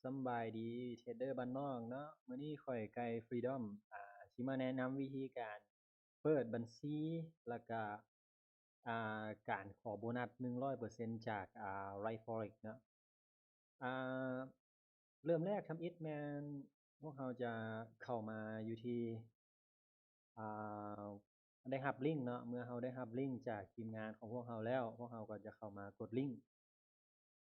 ສຳບາຍດີເທຣດເດີບ້ານນອກເນາະ, ມື້ນີ້ຂ້ອຍໄກ່ຟຣີດອມ ອາ ຊິມາແນະນຳວິທີການເປີດບັນຊີ ແລ້ວກະ ອາ ການຂໍໂບນັດໜຶ່ງຮ້ອຍເປີເຊັນຈາກ ອາ Live Forex ເນາະ. ອາ ເລີ່ມແລກທຳອິດແມ່ນພວກເຮົາຈະເຂົ້າມາຢູ່ທີ່ ອາ ໄດ້ຮັບລິ້ງເນາະ, ເມື່ອເຮົາໄດ້ຮັບລິ້ງຈາກທີມງານຂອງພວກເຮົາແລ້ວ ພວກເຮົາກໍຈະເຂົ້າມາກົດລິ້ງ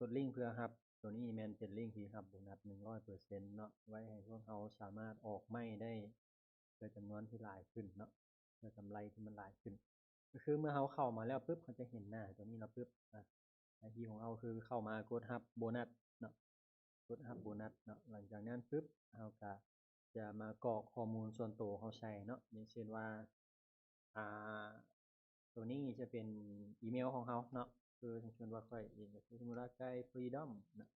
ກົດລິ້ງເພື່ອຮັບ. ໂຕນີ້ແມ່ນເປັນລິ້ງທີ່ຮັບໂບນັດໜຶ່ງຮ້ອຍເປີເຊັນເນາະ, ໄວ້ໃຫ້ພວກເຮົາສາມາດອອກໄມ້ໄດ້ ເພື່ອຈຳນວນທີ່ຫຼາຍຂຶ້ນເນາະ, ເພື່ອກຳໄລທີ່ມັນຫຼາຍຂຶ້ນ. ກໍຄືເມື່ອເຮົາເຂົ້າມາແລ້ວປຶບ ເຮົາຈະເຫັນໜ້າໂຕນີ້ເນາະ, ປຶບ ອາ ໜ້າທີ່ຂອງເຮົາຄືເຂົ້າມາກົດຮັບໂບນັດເນາະ, ກົດຮັບໂບນັດເນາະ. ຫຼັງຈາກນັ້ນປຶບ ເຮົາກະຈະມາກອກຂໍ້ມູນສ່ວນໂຕເຮົາໃສ່ເນາະ, ຢ່າງເຊັ່ນວ່າ ອາ ໂຕນີ້ຈະເປັນອີເມວຂອງເຮົາເນາະ, ຄືສົມມຸດວ່າຂ້ອຍເອງກໍຄືສົມມຸດວ່າໄກ່ຟຣີດອມເນາະ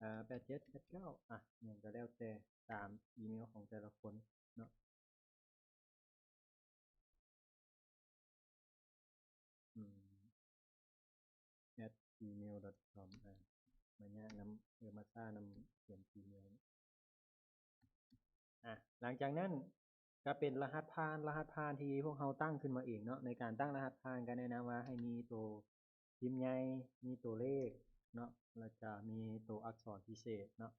ອາ ແປດເຈັດແປດເກົ້າ ອາ ຫຍັງກໍແລ້ວແຕ່ຕາມອີເມວຂອງແຕ່ລະຄົນເນາະ. ອືມ ແອັດຈີເມວດອດຄອມ ອາ ມາຍາກນຳ ເອີ ມາຊ້ານຳຂຽນຈີເມວ. ອາ ຫຼັງຈາກນັ້ນກໍເປັນລະຫັດຜ່ານ, ລະຫັດຜ່ານທີ່ພວກເຮົາຕັ້ງຂຶ້ນມາເອງເນາະ. ໃນການຕັ້ງລະຫັດຜ່ານກໍແນະນຳວ່າໃຫ້ມີໂຕພິມໃຫຍ່, ມີໂຕເລກເນາະ, ແລ້ວກະມີໂຕອັກສອນພິເສດເນາະ.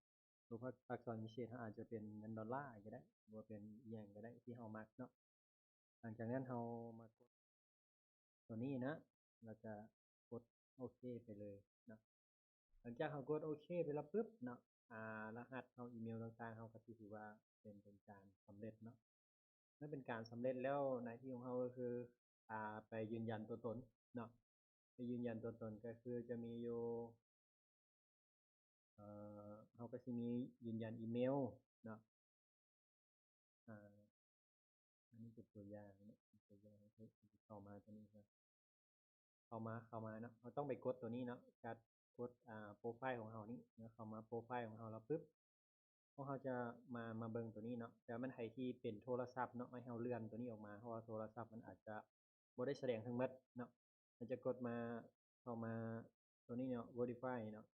ໂຕອັກສອນພິເສດເຮົາອາດຈະເປັນເງິນດອນລາກໍໄດ້ ຫຼືວ່າເປັນອີ່ຫຍັງກໍໄດ້ທີ່ເຮົາມັກເນາະ. ຫຼັງຈາກນັ້ນເຮົາມາກົດ ໂຕນີ້ເນາະ ແລ້ວກະກົດໂອເຄໄປເລີຍເນາະ. ຫຼັງຈາກເຮົາກົດໂອເຄໄປແລ້ວປຶບເນາະ ອາ ລະຫັດເຮົາ ອີເມວຕ່າງໆ ເຮົາກໍຊິຖືວ່າເປັນ ເປັນການສຳເລັດເນາະ. ເມື່ອເປັນການສຳເລັດແລ້ວ ໜ້າທີ່ຂອງເຮົາກໍຄື ອາ ໄປຢືນຢັນຕົວຕົນເນາະ, ໄປຢືນຢັນຕົວຕົນກໍຄືຈະມີຢູ່ ເອີ ເຮົາກໍຊິມີຢືນຢັນອີເມວເນາະ. ອາ ອັນນີ້ເປັນຕົວຢ່າງເນາະ, ຕົວຢ່າງເຂົ້າມາຕົວນີ້ເນາະ, ເຂົ້າມາ ເຂົ້າມາເນາະ, ເຮົາຕ້ອງໄປກົດຕົວນີ້ເນາະ, ກົດ ອາ ໂປຣໄຟລ໌ຂອງເຮົານີ້ເນາະ. ເຂົ້າມາໂປຣໄຟລ໌ຂອງເຮົາແລ້ວປຶບ ພວກເຮົາຈະມາ ມາເບິ່ງຕົວນີ້ເນາະ, ແຕ່ວ່າມັນໃຫ້ທີ່ເປັນໂທລະສັບເນາະ, ໃຫ້ເຮົາເລື່ອນຕົວນີ້ອອກມາ ເພາະວ່າໂທລະສັບມັນອາດຈະບໍ່ໄດ້ສະແດງທັງໝົດເນາະ. ເຮົາຈະກົດມາ ເຂົ້າມາຕົວນີ້ເນາະ ເວີລິຟາຍເນາະ.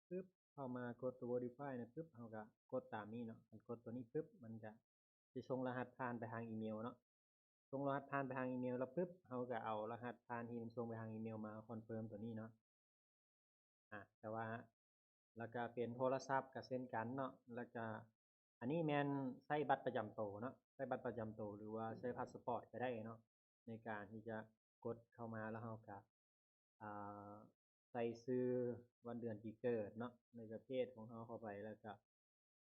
ປຶບ ເຂົ້າມາກົດຕົວເວີລິຟາຍນະ ປຶບ ເຮົາກະກົດຕາມນີ້ເນາະ. ຄັນກົດຕົວນີ້ປຶບ ມັນກະຊິສົ່ງລະຫັດຜ່ານໄປທາງອີເມວເນາະ, ສົ່ງລະຫັດຜ່ານໄປທາງອີເມວແລ້ວປຶບ ເຮົາກະເອົາລະຫັດຜ່ານທີ່ມັນສົ່ງໄປທາງອີເມວມາຄອນເຟີມຕົວນີ້ເນາະ. ອາ ແຕ່ວ່າ ແລ້ວກະເປັນໂທລະສັບກະເຊັ່ນກັນເນາະ, ແລ້ວກະ ອັນນີ້ແມ່ນໃຊ້ບັດປະຈຳໂຕເນາະ, ໃຊ້ບັດປະຈຳໂຕ ຫຼືວ່າໃຊ້ພາສປອດກະໄດ້ເນາະ ໃນການທີ່ຈະກົດເຂົ້າມາ ແລ້ວເຮົາກະ ອາ ໃສ່ຊື່ ວັນເດືອນປີເກີດເນາະ ແລ້ວກະເພດຂອງເຮົາເຂົ້າໄປ ແລ້ວກະ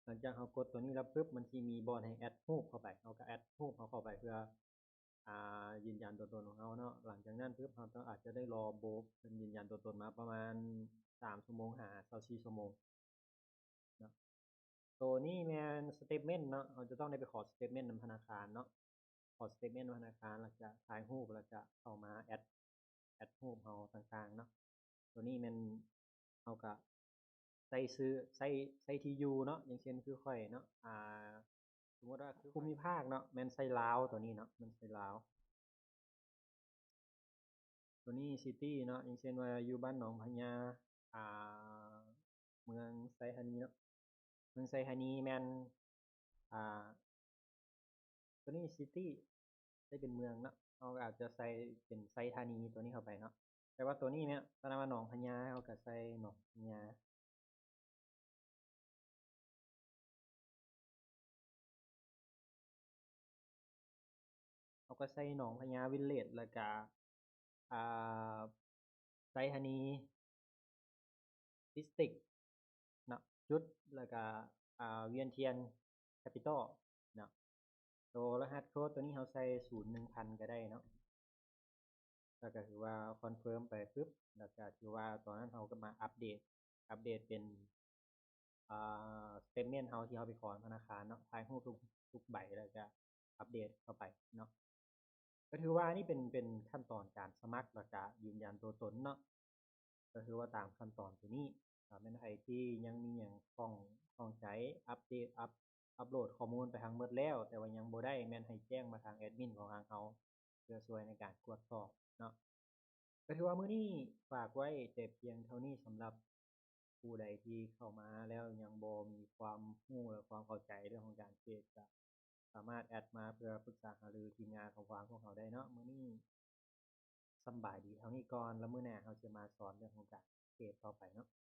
ຫຼັງຈາກເຮົາກົດຕົວນີ້ແລ້ວປຶບ ມັນຊິມີບ່ອນໃຫ້ແອັດຮູບເຂົ້າໄປ, ເຮົາກະແອັດຮູບເຮົາເຂົ້າໄປເພື່ອ ອາ ຢືນຢັນຕົວຕົນຂອງເຮົາເນາະ. ຫຼັງຈາກນັ້ນປຶບ ເຮົາຕ້ອງ ອາດຈະໄດ້ລໍໂບກເພິ່ນຢືນຢັນຕົວຕົນມາປະມານສາມຊົ່ວໂມງຫາຊາວສີ່ຊົ່ວໂມງເນາະ. ໂຕນີ້ແມ່ນສະເຕດເມັນເນາະ, ເຮົາຈະຕ້ອງໄດ້ໄປຂໍສະເຕດເມັນນຳທະນາຄານເນາະ, ຂໍສະເຕດເມັນນຳທະນາຄານ ແລ້ວກະຖ່າຍຮູບ ແລ້ວກະເຂົ້າມາແອັດ ແອັດຮູບເຮົາຕ່າງໆເນາະ. ໂຕນີ້ແມ່ນເຮົາກະໃສ່ຊື່ ໃສ່ ໃສ່ທີ່ຢູ່ເນາະ, ຢ່າງເຊັ່ນຄືຂ້ອຍເນາະ ອາ ສົມມຸດວ່າຄືພູມິພາກເນາະ ແມ່ນໃສ່ລາວ ໂຕນີ້ເນາະ ແມ່ນໃສ່ລາວ. ໂຕນີ້ຊິຕີເນາະ, ຢ່າງເຊັ່ນວ່າຢູ່ບ້ານໜອງພະຍາ ອາ ເມືອງໄຊທານີເນາະ, ເມືອງໄຊທານີແມ່ນ ອາ ໂຕນີ້ຊິຕີ ໃສ່ເປັນເມືອງເນາະ, ເຮົາອາດຈະໃສ່ເປັນໄຊທານີໂຕນີ້ເຂົ້າໄປເນາະ. ແຕ່ວ່າໂຕນີ້ແມ່ນ ຖ້ານຳວ່າໜອງພະຍາ ເຮົາກະໃສ່ໜອງພະຍາ. ເຮົາກໍໃສ່ໜອງພະຍາວິລເລດ ແລ້ວກະ ອາ ໄຊທານີດິສຕຣິກເນາະ ຈຸດ ແລ້ວກະ ອາ ວຽນທຽນແຄປິຕອລເນາະ. ໂຕລະຫັດໂຄດໂຕນີ້ເຮົາໃສ່ສູນໜຶ່ງພັນກໍໄດ້ເນາະ. ແລ້ວກໍຖືວ່າຄອນເຟີມໄປປຶບ ແລ້ວກໍຖືວ່າຕອນນັ້ນເຮົາກໍມາອັບເດດ ອັບເດດເປັນ ອາ ສະເຕດເມັນເຮົາທີ່ເຮົາໄປຂໍທະນາຄານເນາະ, ຖ່າຍຮູບທຸກ ທຸກໃບ ແລ້ວກໍອັບເດດເຂົ້າໄປເນາະ. ກໍຖືວ່ານີ້ເປັນ ເປັນຂັ້ນຕອນການສະໝັກ ແລ້ວກະຢືນຢັນຕົວຕົນເນາະ. ກໍຖືວ່າຕາມຂັ້ນຕອນໂຕນີ້ ຖ້າແມ່ນໃຜທີ່ຍັງມີຫຍັງຂ້ອງ ຂ້ອງໃຈ ອັບເດດ ອັບ ອັບໂຫຼດຂໍ້ມູນໄປທາງໝົດແລ້ວ ແຕ່ວ່າຍັງບໍ່ໄດ້ ແມ່ນໃຫ້ແຈ້ງມາທາງແອັດມິນຂອງທາງເຮົາ ເພື່ອຊ່ວຍໃນການກວດສອບເນາະ. ກໍຖືວ່າມື້ນີ້ຝາກໄວ້ແຕ່ພຽງເທົ່ານີ້. ສຳລັບຜູ້ໃດທີ່ເຂົ້າມາແລ້ວຍັງບໍ່ມີຄວາມຮູ້ ແລະ ຄວາມເຂົ້າໃຈເລື່ອງຂອງການເທຣດ ກໍສາມາດແອັດມາເພື່ອປຶກສາຫາລືທີມງານຂອງພວກເຮົາໄດ້ເນາະ. ມື້ນີ້ສຳບາຍດີເທົ່ານີ້ກ່ອນ ແລ້ວມື້ໜ້າເຮົາຈະມາສອນເລື່ອງຂອງການເທຣດຕໍ່ໄປເນາະ.